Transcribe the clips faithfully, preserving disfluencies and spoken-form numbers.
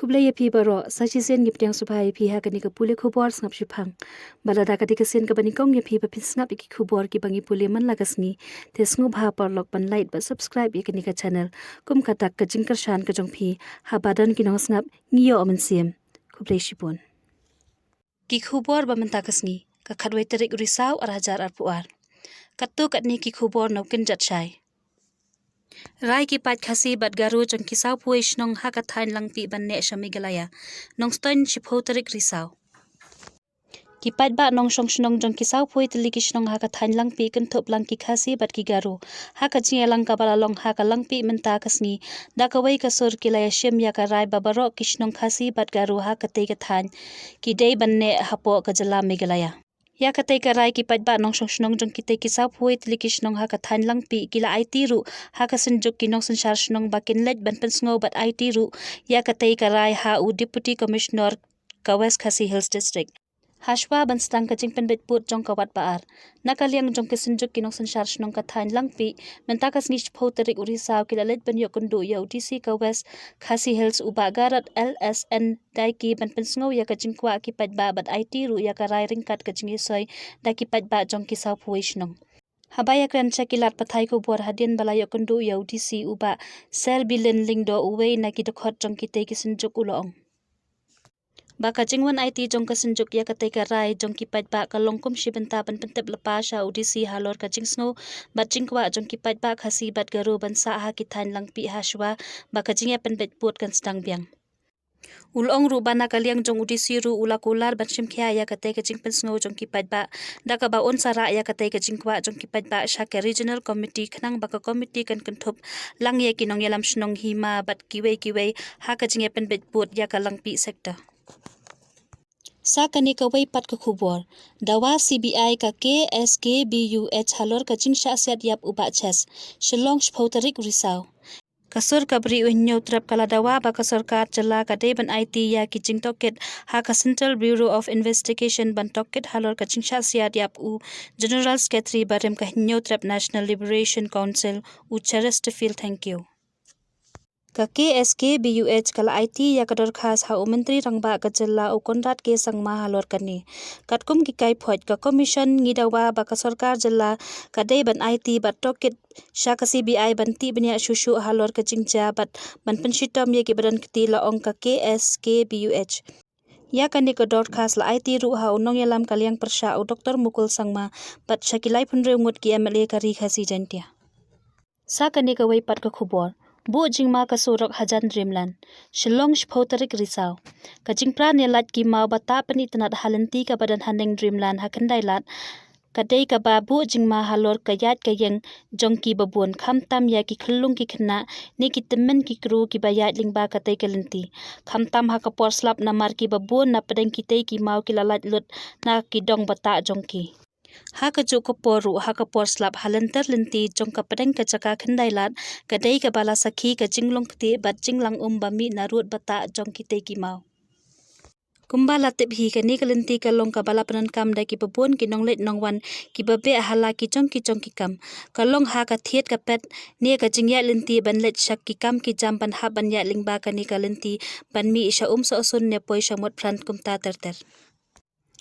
Khublei ïa phi baroh, sa shisien ngi pdiang sngewbha ïa phi ha kane ka pule khubor sngap shiphang. Bad lada ka dei ka sien kaba nyngkong ïa phi ba phin sngap ïa ki khubor kiba ngi pule man la ka sngi, te sngewbha paralok ban like bad subscribe ïa kane ka channel. Kum ka dak ka jingkyrshan ka jong phi, haba don ki nongsngap ngi ïoh mynsiem. Khublei shibun. Ki khubor ba mynta ka sngi, ka khatwei tarik Risaw ar hajar arphew ar. Katto katne ki khubor na u kynjat shai. Rai ki paid Khasi bad Garo jong ki sawphew shnong ha ka thaiñ Langpih ban neh sha Meghalaya. Nongstoiñ shiphew tarik Risaw. Ki paidbah nongshong shnong jong ki sawphew tylli ki shnong ha ka thaiñ Langpih kynthup lang ki Khasi bad ki Garo ha ka jingïalang kaba la long ha ka Langpih mynta ka sngi. Da kawei ka sur ki la ïashim ïa ka rai ba baroh ki shnong Khasi bad Garo ha katei ka thaiñ ki dei ban neh hapoh ka jylla Meghalaya. Ïa katei ka rai ki paidbah nongshong shnong jong kitei ki sawphew tylli ki shnong ha ka thaiñ Langpih ki la aiti ruh ha ka synjuk ki nongsynshar shnong ba kin leit ban pynsngew bad aiti ruh ïa katei ka rai ha u Deputy Commissioner ka West Khasi Hills District. Hashwa ban sdang ka jingpynbeit pud jong ka wat ba ar, na ka liang jong ki synjuk ki nongsynshar shnong ka thaiñ Langpih, mynta ka sngi shiphew tarik u Risaw ki la leit ban ïoh kynduh ïa u D C ka West Khasi Hills u Bah Garod L S N Daiki ban pynsngew ïa ka jingkwah ki paidbah bad aiti ruh ïa ka rai ryngkat ka jingïasoi da ki paidbah jong ki sawphew shnong. Haba ïakren sha ki lad pathai khubor hadien ba la ïoh kynduh ïa u D C u Bah Serbilin Lyngdoh, uwei na ki dkhot jong kitei ki synjuk, u la ong ba ka jingwan aiti jong ka synjuk ïa katei ka rai jong ki paidbah ka long kum shi bynta ban pyntip lypa sha u D C halor ka jingsngew bad jingkwah jong ki paidbah Khasi bad Garo ban sah ha ki thaiñ Langpih hashwa ba ka jingïapynbeit pud kan sdang biang. U la ong ruh ba na ka liang jong u D C ruh u la kular ban shim khia ïa katei ka jingpynsngew jong ki paidbah, da kaba un sa rah ïa katei ka jingkwah jong ki paidbah sha ka Regional Committee khnang ba ka committee kan kynthup lang ïa ki nongïalam shnong hima bad kiwei kiwei ha ka jingïapynbeit pud ïa ka Langpih sector. Sa kane kawei pat ka khubor. Dawa C B I ka K S K B U H halor ka jingshah siat ïap u Bah Ches. Shillong, shiphew tarik Risaw. Ka sur ka bri u Hynñiewtrep ka la dawa ba ka sorkar jylla ka dei ban aiti ïa ki jingtohkit ha ka Central Bureau of Investigation ban tohkit halor ka jingshah siat ïap u General Secretary barim ka Hynñiewtrep National Liberation Council, u Chesterfield Thangkhiew. Ka K S K B U H ka la aiti ïa ka dorkhas ha u Myntri Rangbah ka jylla u Conrad K Sangma halor kane. Katkum ki kaiphod ka Commission, ngi dawa ba ka sorkar jylla ka dei ban aiti bad tohkit sha ka C B I ban tih bniah shuh shuh halor ka jingjia bad ban pynshitom ïa kiba don kti, la ong ka K S K B U H. Ïa kane ka dorkhas la aiti ruh ha u nongïalam ka liang pyrshah u Doktor Mukul Sangma bad sha ki laiphew hynriew ngut ki M L A ka Ri Khasi Jaiñtia. Sa kane kawei pat ka khubor. Buh jingma ka surok hajan Dreamland. Shillong, shiphew tarik Risaw. Ka jingpra ne lait ki maw ba tah pynitynnad ha lynti kaba don haneng Dreamland ha Khyndai Lad ka dei kaba buh jingma halor ka ïaid ka ïeng jong kiba bun, khamtam ïa ki khyllung ki khynnah ne ki tymmen ki kru kiba ïaid lyngba katei ka lynti. Khamtam ha ka por slap namar kiba bun na pdeng kitei ki maw ki la lait lut na ki dong ba tah jong ki. Ha kajuh ka por ruh, ha ka por slap, ha lynter lynti jong ka pdeng ka jaka Khyndai Lad ka dei kaba la sakhi ka jinglong ktieh bad jinglang um ba mih na rud ba tah jong kitei ki maw. Kumba la tip hi, kane ka lynti ka long kaba la pyndonkam da kiba bun ki nongleit nongwan kiba beh ha la ki jong ki jong ki kam. Ka long ha ka thied ka pet ne ka jingïaid lynti ban leit sha ki kam ki jam ban hap ban ïaid lyngba kane ka lynti ban mih sha Umsohsun ne poi sha Motphran kumta ter ter.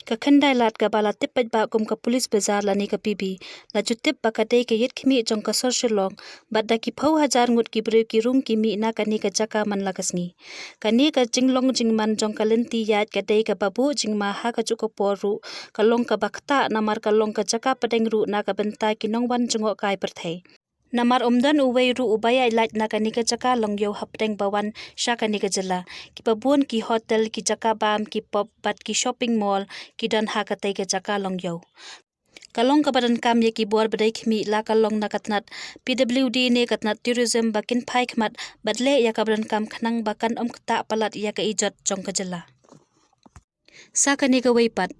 Ka Khyndai Lad kaba la tip paidbah kum ka Police Bazar lane ka P B la ju tip ba ka dei ka ïit khmih jong ka sor Shillong, bad da ki phew hajar ngut ki briew ki rung ki mih na kane ka jaka man la ka sngi. Kane ka jinglong jingman jong ka lynti ïaid ka dei kaba buh jingma ha kajuh ka por ruh, ka long kaba ktah namar ka long ka jaka pdeng ruh na ka bynta ki nongwan jngohkai pyrthei. Namar ym don uwei ruh uba ïaid lait na kane ka jaka long ïew hapdeng ba wan sha kane ka jylla. Kiba bun ki hotel, ki jaka bam, ki pub bad ki shopping mall ki don ha katei ka jaka long ïew. Ka long kaba donkam ïa ki bor ba dei khmih, la ka long na ka tnat P W D ne ka tnat tourism, ba kin phai khmat bad leh ïa kaba donkam khnang ba kan ym ktah palat ïa ka ijot jong ka jylla. Sa kane kawei pat.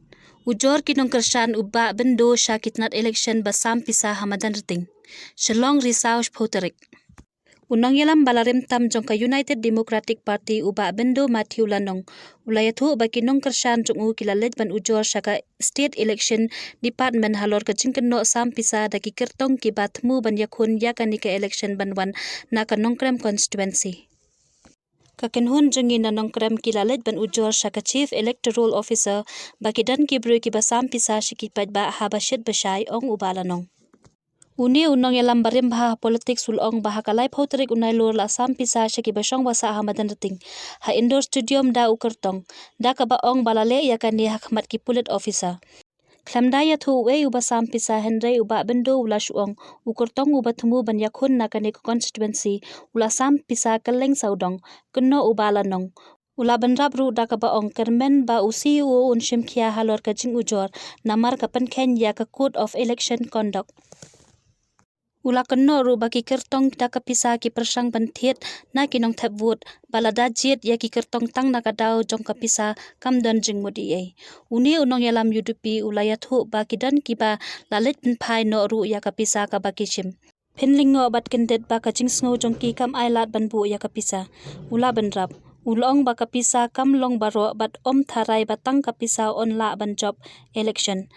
Ujor ki nongkyrshan u Bah Bindo sha ki tnat election ba sam pisa ha madan Rting. Shillong, Risaw, shiphew tarik. U nongïalam ba la rim tam jong ka United Democratic Party u Bah Bindo Matthew Lanong u la ïathuh ba ki nongkyrshan jong u ki la leit ban ujor sha ka State Election Department halor ka jingkynnoh sam pisa da ki kyrtong kiba thmu ban ïakhun ïa kane ka election ban wan na ka Nongkrem constituency. Ka kynhun jong ngi na Nongkrem ki la leit ban ujor sha ka Chief Electoral Officer ba ki don ki briew kiba sam pisa sha ki paidbah haba shit ba shai, ong u Bah Lanong. Une u nongïalam barim bha ha politics u la ong ba ha ka laiphew tarik u Nailur la sam pisa sha kiba shong ba sah ha Madanrting ha Indoor Stadium da u kyrtong, da kaba ong ba la leh ïa kane ha khmat ki pulit officer. Khlem da ïathuh uei uba sam pisa hynrei u Bah Bindo u la shu ong u kyrtong uba thmu ban ïakhun na kane ka constituency u la sam pisa kylleng sa u dong, kynnoh u Bah Lanong. U la bynrap ruh da kaba ong kyrmen ba u C E O un shim khia halor ka jingujor namar ka pynkheiñ ïa ka Code of Election Conduct. U la kynnoh ruh ba ki kyrtong da ka pisa ki pyrshang ban thied na ki nongthep vote ba lada jied ïa ki kyrtong tang na ka daw jong ka pisa kam don jingmut ei ei. Une u nongïalam U D P u la ïathuh ba ki don kiba la leit pynphai noh ruh ïa ka pisa kaba ki shim. Phin lyngngoh bad kyndit ba ka jingsngew jong ki kam ai lad ban buh ïa ka pisa, u la bynrap. U la ong ba ka pisa kam long baroh bad ym tharai ba tang ka pisa yn lah ban jop election.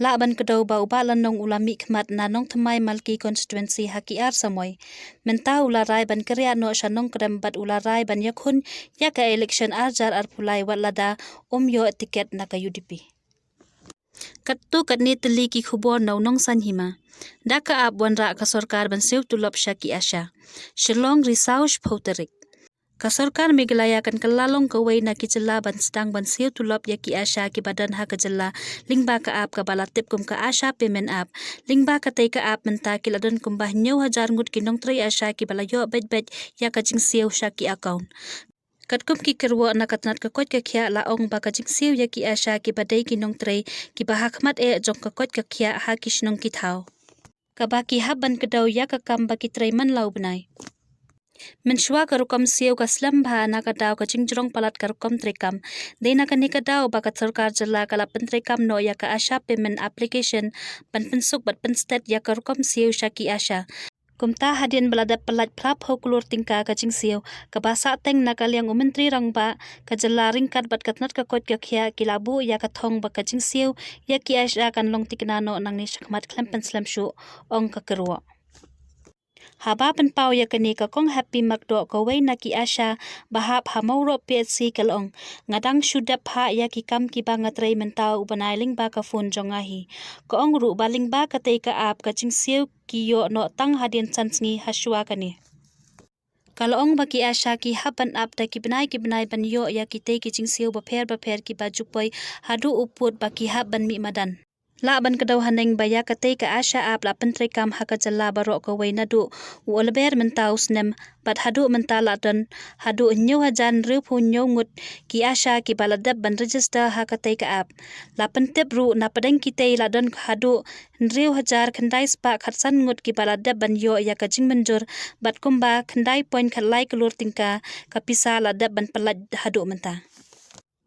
Lah ban kdew ba u Bah Lanong u la mihkhmat na Nongthymmai Malki constituency ha ki ar samoi. Mynta u la rai ban kyrïah noh sha Nongkrem bad u la rai ban ïakhun ïa ka election ar hajar arphew lai wat lada um ïoh tiket na ka U D P. Katto katne tylli ki khubor na u Nongsaiñ Hima. Da ka ap wanrah ka sorkar ban siew tulop sha ki ASHA. Shillong, risaw shiphew tarik. Ka sorkar Meghalaya kan kylla long kawei na ki jylla ban sdang ban siew tulop ïa ki ASHA kiba don ha ka jylla lyngba ka app kaba la tip kum ka ASHA Payment App. Lyngba katei ka app mynta ki la don kumba hynñiew hajar ngut ki nongtrei ASHA kiba la ïoh beit beit ïa ka jingsiew sha ki account. Katkum ki kyrwoh na ka tnat ka koit ka khiah la ong ba ka jingsiew ïa ki ASHA kiba dei ki nongtrei kiba ha khmat eh jong ka koit ka khiah ha ki shnong ki thaw, kaba ki hap ban kdew ïa ka kam ba ki trei man la u bnai. Mynshuwa ka rukom siew ka slem bha na ka daw ka jingjrong palat ka rukom treikam. Dei na kane ka daw ba ka sorkar jylla ka la pyntreikam noh ïa ka ASHA Payment Application ban pynsuk bad pynstet ïa ka rukom siew sha ki ASHA. Kumta hadien ba la dep pyllait phraphew klur tyngka ka jingsiew, kaba sahteng na ka liang u Myntri Rangbah ka jylla ryngkat bad ka tnat ka koit ka khiah ki la buh ïa ka thong ba ka jingsiew ïa ki ASHA kan long thikna noh nangne shakhmat khlem pynslem shuh, ong ka kyrwoh. Haba pynpaw ïa kane ka Kong Happy Makdoh kawei na ki ASHA ba hap ha Mawroh P H C ka la ong, nga dang shu dep phah ïa ki kam kiba nga trei mynta u bnai lyngba ka phone jong nga hi. Ka ong ruh ba lyngba katei ka app ka jingsiew ki ïoh noh tang hadien san sngi ha shuwa kane. Ka la ong ba ki ASHA ki hap ban ap da ki bnai ki bnai ban ïoh ïa kitei ki jingsiew bapher bapher kiba ju poi haduh u pud ba ki hap ban mih madan. Lah ban kdew haneng ba ïa katei ka ASHA app la pyntreikam ha ka jylla baroh kawei naduh u Olber mynta u snem bad haduh mynta la don haduh hynñiew hajar hynriewphew hynñiew ngut ki ASHA kiba la dep ban register ha katei ka app. La pyntip ruh na pdeng kitei la don haduh hynriew hajar khyndai spah khatsan ngut kiba la dep ban ïoh ïa ka jingmynjur bad kumba khyndai point khatlai klur tyngka ka pisa la dep ban pyllait haduh mynta.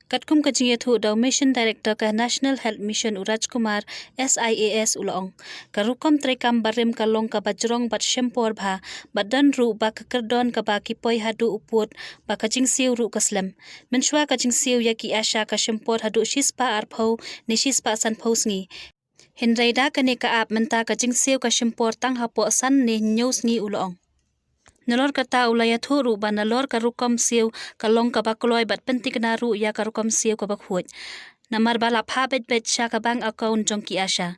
Katkum ka jingïathuh da u Mission Director ka National Health Mission u Rajkumar S I A S u la ong, ka rukom treikam barim ka long kaba jrong bad shim por bha bad don ruh ba ka kyrdon kaba ki poi haduh u pud ba ka jingsiew ruh ka slem. Mynshuwa ka jingsiew ïa ki ASHA ka shim por haduh shispah arphew ne shispah sanphew sngi. Hynrei da kane ka app mynta ka jingsiew ka shim por tang hapoh san ne hynñiew sngi, u la ong. Nalor kata u la ïathuh ruh ba nalor ka rukom siew ka long kaba kloi bad pynthikna ruh ïa ka rukom siew kaba khuid. Namar ba la phah beit beit sha ka bank account jong ki ASHA.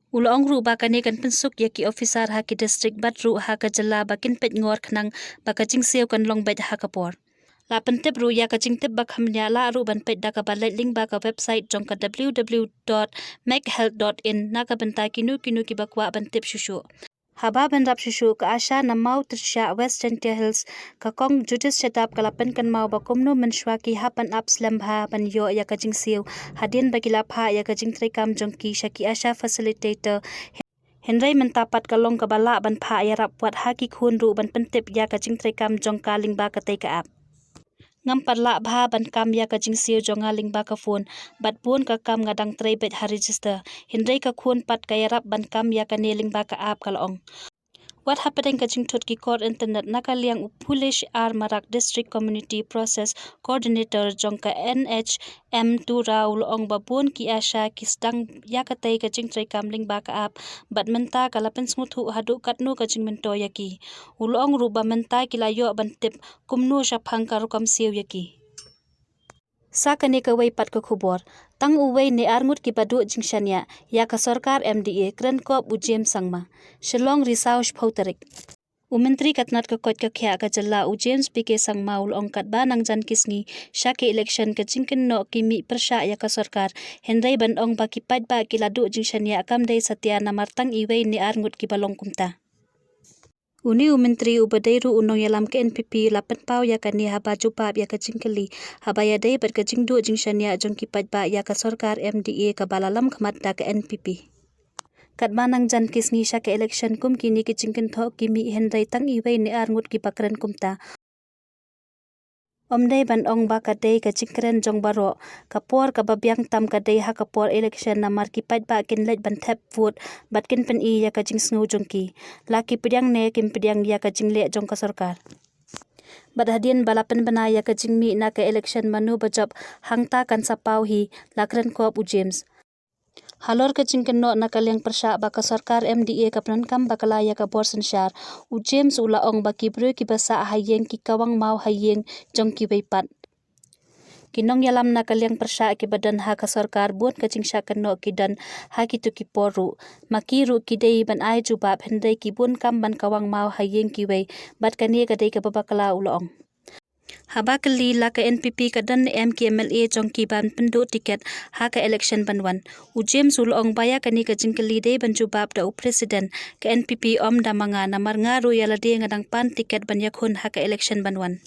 U la ong ruh ba kane kan pynsuk ïa ki officer ha ki district bad ruh ha ka jylla ba kin peit ngor khnang ba ka jingsiew kan long beit ha ka por. La pyntip ruh ïa ka jingtip ba kham ñiah lah ruh ban peit da kaba leit lyngba ka website jong ka W W W dot make health dot in na ka bynta kino kino kiba kwah ban tip shuh shuh. Haba bynrap shuh shuh, ka ASHA na Mawtyrshah, West Jaiñtia Hills, ka Kong Judith Shadap ka la pynkynmaw ba kumno mynshuwa ki hap ban ap slem bha ban ïoh ïa ka jingsiew hadien ba ki la phah ïa ka jingtreikam jong ki sha ki ASHA facilitator. Hynrei mynta pat ka long kaba lah ban phah ïarap wat ha ki khun ruh ban pyntip ïa ka jingtreikam jong ka lyngba katei ka app. Ngam pat lah bha ban kam ïa ka jingsiew jong nga lyngba ka phone bad bun ka kam nga dang trei beit ha register. Hynrei ka khun pat ka ïarap ban kam ïa kane lyngba ka app, ka la ong. Wat hapdeng ka jingthut ki kor internet, na ka liang u Phulish R Marak, District Community Process Coordinator jong ka N H M Tura, u la ong ba bun ki ASHA ki sdang ïa katei ka jingtrei kam lyngba ka app, bad mynta ka la pynsngewthuh haduh katno ka jingmyntoi ïa ki. U la ong ruh ba mynta ki la ïoh ban tip kumno shaphang ka rukom siew ïa ki. Sa kane kawei pat ka khubor, tang uwei ne ar ngut kiba duh jingshaniah ïa ka sorkar M D A, kren kop u James Sangma. Shillong, risaw shiphew tarik. U Myntri ka tnat ka koit ka khiah ka jylla, u James P K Sangma, u la ong katba nang jan ki sngi sha ka election, ka jingkynnoh ki mih pyrshah ïa ka sorkar, hynrei ban ong ba ki paidbah ki la duh jingshaniah kam dei satia, namar tang iwei ne ar ngut kiba long kumta. Une u Myntri uba dei ruh u nongïalam ka N P P la pynpaw ïa kane haba jubab ïa ka jingkylli haba ïadei bad ka jingduh jingshaniah jong ki paidbah ïa ka sorkar M D A kaba la lam khmat da ka N P P. Katba nang jan ki sngi sha ka election, kum kine ki jingkynthoh ki mih, hynrei tang iwei ne ar ngut kiba kren kumta. Ym dei ban ong ba ka dei ka jingkren jong baroh. Ka por kaba biang tam ka dei ha ka por election, namar ki paidbah kin leit ban thep vote bad kin pyni ïa ka jingsngew jong ki, la ki pdiang ne kim pdiang ïa ka jingleh jong ka sorkar. Bad hadien ba la pynbna ïa ka jingmih na ka election, mano ba jop hangta kan sa paw hi, la kren kop u James. Halor ka jingkynnoh na ka liang pyrshah ba ka sorkar M D A ka pyndonkam bakla ïa ka bor synshar, u James u la ong ba ki briew kiba sah ha ïing ki kawang maw ha ïing jong kiwei pat. Ki nongïalam na ka liang pyrshah kiba don ha ka sorkar, bun ka jingshah kynnoh ki don ha kito ki por ruh. Ma ki ruh ki dei ban ai jubab, hynrei ki bun kam ban kawang maw ha ïing kiwei, bad kane ka dei kaba bakla, u la ong. Haba kylli la ka N P P ka don ne em ki M L A jong ki ban pynduh tiket ha ka election ban wan, u James u la ong ba ïa kane ka jingkylli dei ban jubab da u President ka N P P, ym da ma nga, namar nga ruh ïa lade nga dang pan tiket ban ïakhun ha ka election ban wan.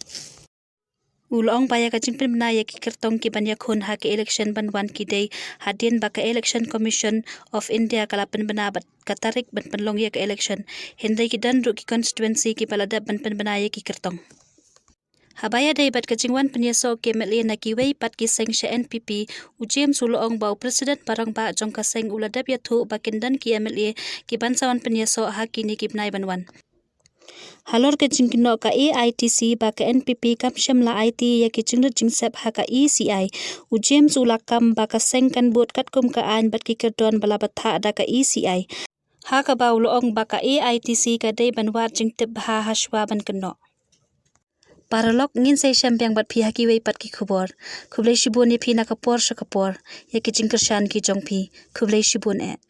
U la ong ba ïa ka jingpynbna ïa ki kyrtong ki ban ïakhun ha ka election ban wan ki dei hadien ba ka Election Commission of India ka la pynbna bad ka tarik ban pynlong ïa ka election, hynrei ki don ruh ki constituency kiba la dep ban pynbna ïa ki kyrtong. Haba ïadei bad ka jingwan pynïasoh ki M L A na kiwei pat ki seng sha N P P, u James u la ong ba u President Barangbah jong ka seng u la dep ïathuh ba kin don ki M L A ki ban sa wan pynïasoh ha kine ki bnai ban wan. Halor ka jingkynnoh ka A I T C ba ka N P P kam shym la aiti ïa ki jingrit jingsep ha ka E C I, u James u la kam ba ka seng kan bud katkum ka aiñ bad ki kyrdon ba la bthah da ka E C I. Ha kaba u la ong ba ka A I T C ka dei ban wad jingtip bha ha shuwa ban kynnoh. Paralok, ngin sa ïashem biang bad phi ha kiwei pat ki khubor. Khublei shibun ïa phi na ka por sha ka por ïa ki jingkyrshan ki jong phi. Khublei shibun eh.